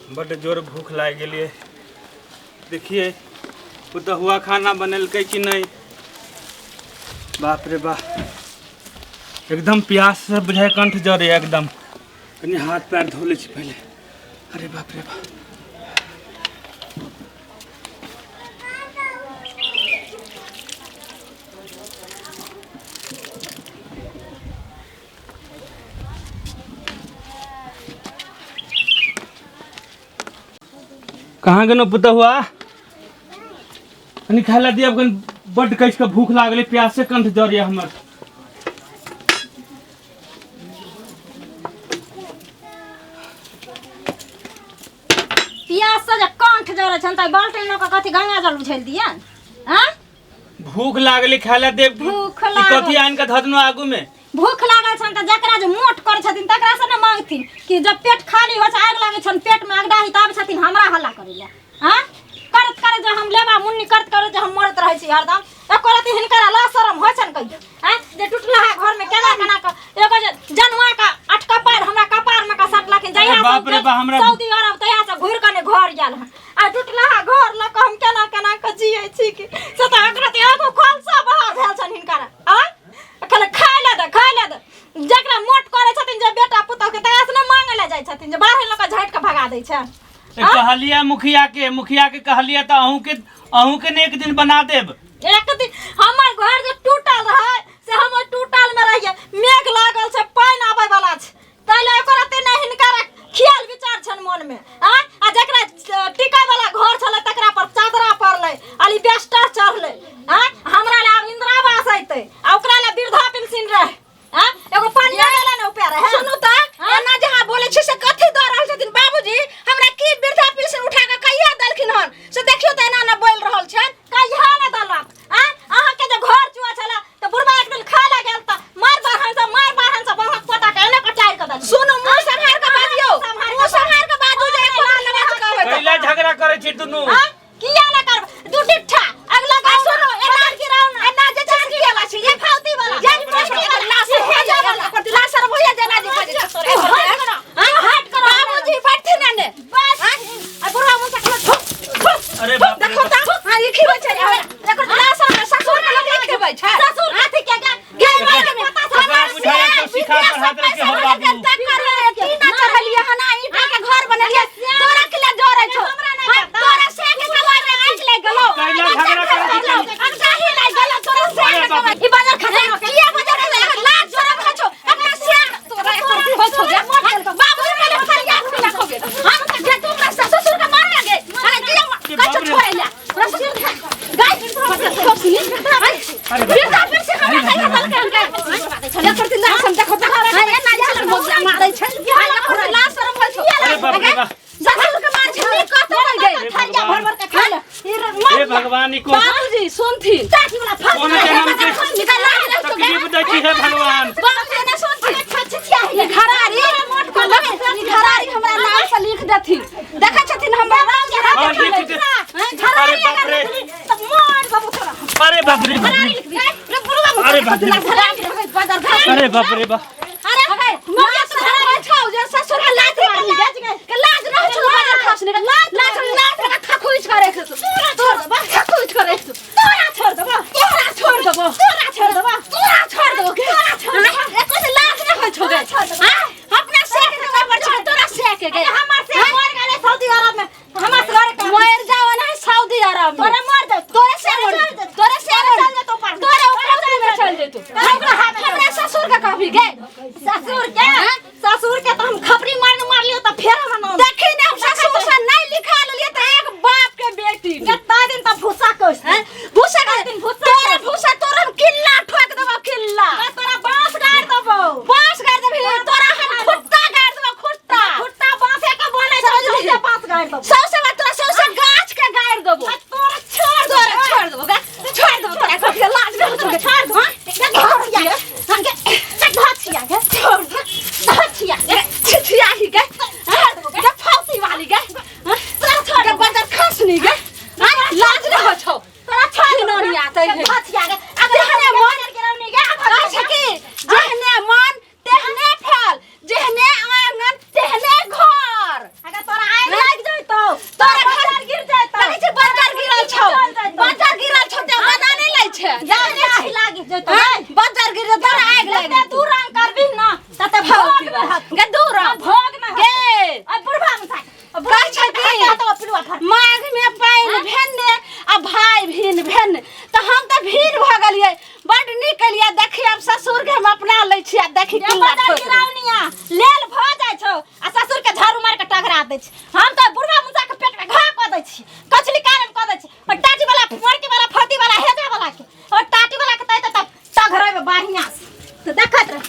बड्ड जोर भूख लागि गेलियै। देखिए पुतहुआ खाना बनेलकै कि नहि। बाप रे बाप, एकदम प्यास से बुझाइ कंठ जरे एकदम। कनि हाथ पैर धो लै छी पहिले। अरे बाप रे बाप। कहाँ गेलो पुतहुआ? कनि खाय ला दिअ, कनि बड्ड कसि कऽ भूख लागल, प्यासे कंठ जरैया हमर। प्यास से जे कंठ जरै छनि तऽ बाल्टीन लऽ कऽ कथी गंगा जल उझलि दियनि? आँय, भूख लागल, खाय ला देब। भूख ई लागल। कथी आनि कऽ धऽ देलहुँ आगू में? भूख लागल छनि तऽ जकरा जे मोट करै छथिन तकरा से ने मांगथिन कि जब पेट खाली होइ छै, आगि लागै छनि पेट में, अगडाही तऽ आबै छथिन हमरा हल्ला करै लए। आँय, करैत करैत जे हम लेबा मुन्नी करैत करैत जे हम मरैत रहै छी हरदम, एको रति हिनकर लाज शरम होइ छनि कहियो? आँय, जे टुटलाहा घर में केना केना कऽ एगो जे जनुआ का अठ कपार हमरा कपार में का सटलखिन, जहिया से बाप रे बा, हमरा सऊदी अरब तहिया से घुरि कऽ ने घर गेल हन। आ टुटलाहा घर लऽ कऽ हम केना केना कऽ जियै छी कि से तऽ एकरा तऽ एगो खोलसा बाहर भेल छनि हिनकर। आँय, खाली खाय लए दे, खाय लए दे। जकरा मोट करै छथिन जे बेटा पुतोह के, तकरा से ने मांगे लए जाइ छथिन, जे बाहर लऽ कऽ झाँटि कऽ भगा दै छै। ए, कहलियै मुखिया के, मुखिया के कहलियै तऽ अहूँ के ने एक दिन बना देब। एक दिन हमर घर जे टूटल रहै से हम ओहि टूटल में रहियै, मेघ लागल छै, पानि आबै वाला छै, ताहि लए एको रत्ती नहि हिनकर ख्याल विचार छनि मन में। आँय, आ जकरा टिकै वाला घर छलै तकरा पर चादरा पड़लै, अलिबेस्टर चढ़लै। आँय, हमरा लए आब इंदिरा आवास अयतै आ ओकरा लए वृद्धा पेंशन रहै। आँय, एगो पानियो देला ने उपाय रहै। सुनू तऽ, एना जे अहाँ बोलै छी से कथी दऽ रहल छथिन बाबूजी? हमरा की वृद्धा पेंशन उठा कऽ कहिया देलखिन हन से देखियौ तऽ, एना ने बोलि रहल छनि। कहिया ने देलक? आँय, अहाँके जे घर चुआ छलै तऽ बुढ़बा एक दिन खाय लए गेल तऽ मार बाहन से, मार बाहन से बाहक पोता के एने कटारि कऽ देलक। सुनू, मुँह सम्हारि कऽ बाजियौ, मुँह सम्हारि कऽ बाजू जे एको बेर लबाज कहबै तऽ। कैला झगड़ा करै छी दुनू? आँय, किया ने करबै? दू डिट्ठा अगला आ गाँव सुनू, एना की रहू ना, एना जे छै से किया बाजै छी? ये फाउती वाला, जे पोस्ट के लाश हो जा वाला, लाश आर होइया जेना जे बाजै छै तोरे। तू हट करो, हट करो। बाबूजी बैठथिन ने ने। बस आ बुढ़वा मुँह से खाली थुक थुक। अरे बाप रे देखो बाप। तऽ, हां, ई खिबै छै, एकर लाश आर ससुर के लोक खिबै छै। ससुर कथी के गे? गे एकरा माय के पता एकरा से बुझाइए तो सिखा पढ़ा देलकै कि हम बाबू। टीना चढ़लियै हन आ ईंटा के घर बनेलियै, तोरा के लिए जरै छौ? हमरा नहि हाँ, पता। तोरा से के कमाई में आँख लागि गेलौ। कैला झगड़ा करै छी कनी? अगदाही लागि गेलौ तोरा से अरे के बाप कमाई। रे। ई बाजार खसा किया बाजार खसा? एकर लाज शरम होइ छौ अपना से? तोरा एकर की होइ छौ गे? बाबूजी पहिले फरियाद के रखोगे। हम जे तू हमरा ससुर के मार लगे, अरे किया के कहै बाप छौ रे। छोड़ै ले तोरा ससुर के गाय अरे बाप वृद्धा पेंशन हमरा कहिया देलकै हन गे? एकर दिन लाज देखो तऽ, हाँ, एना जे मारै छै, हाँ, एकर लाज शरम होइ छौ। अरे बाप रे बाप। ससुर के मार छै, नीक कतौ नहि गई। थरिया भर भर के खा ले। हे भगवान, ई कोन बाबूजी सुनथिन, कोन जन्म के तकलीफ दै छी हे भगवान? बाबूजी ने सुनथिन, ई घरारी ई घरारी हमरा नाम से लिख देथिन, देखै छथिन हमरा नाम से। हाँ, लिख दे। अरे बाप रे, अरे बाप रे बाप रे। अरे बाप रे, अरे बाप रे बाप। अरे मौजा तो घरारी छौ जे ससुर के लाज मारली गे, के लाज रहै छौ बाजार खसने के? लाज लाज के खखुइच करे छौ। तोरा छोड़ देबो, खखुइच करे छौ। तोरा छोड़ देबो, तोरा छोड़ देबो, तोरा छोड़ देबो, तोरा छोड़ देबो के तोरा छोड़ देबो। एको से लाज नहि होइ छौ गे? हां, अपना से के जगह पर छौ तोरा से के गे। हमर से मर गेलै सऊदी अरब में, हमर से घरे के मर जाओ ना सऊदी अरब में। तोरे मर दे, तोरे से मर, तोरे से मर, चल जेतौ पर। तोरे ऊपर में चल जेतौ। हमरा ससुर के कहबी गे? ससुर के, ससुर के तो हम खपरी मार मारलियो तऽ फेर हमर नाम देखी ने, हम ससुर से नहीं लिखा लेलिए तऽ एक बाप के बेटी कितना दिन तक भूसा कस हैं? भूसा के दिन भूसा तोरा भूसा, तोरा हम किल्ला ठोक देबो, किल्ला। मैं तोरा बांस गाड़ देबो। बांस गाड़ देबी तोरा, हम खुट्टा गाड़ देबो, खुट्टा। खुट्टा बांसे के बनै छै। समझली? सौंसे बांस गाड़ देबो। सौसे बात तोरा सौसे गाछ के गाड़ देबो। तोरा छोड़। तोरा छोड़ देबो गा, छोड़ देबो तोरा। कथी लाज रहै छौ गे? छोड़ दो। हम के घाचिया के छोड़ दे। तगड़ा दै छी। हम तऽ बुढ़वा मुसा के पेट में घा कऽ दै छी, कछली कारण कऽ दै छी। और टाटी वाला, मरकी वाला, फर्दी वाला, हेजा वाला के और टाटी वाला के तै तब तगड़ेबै बढ़िया से। तऽ देखैत रह।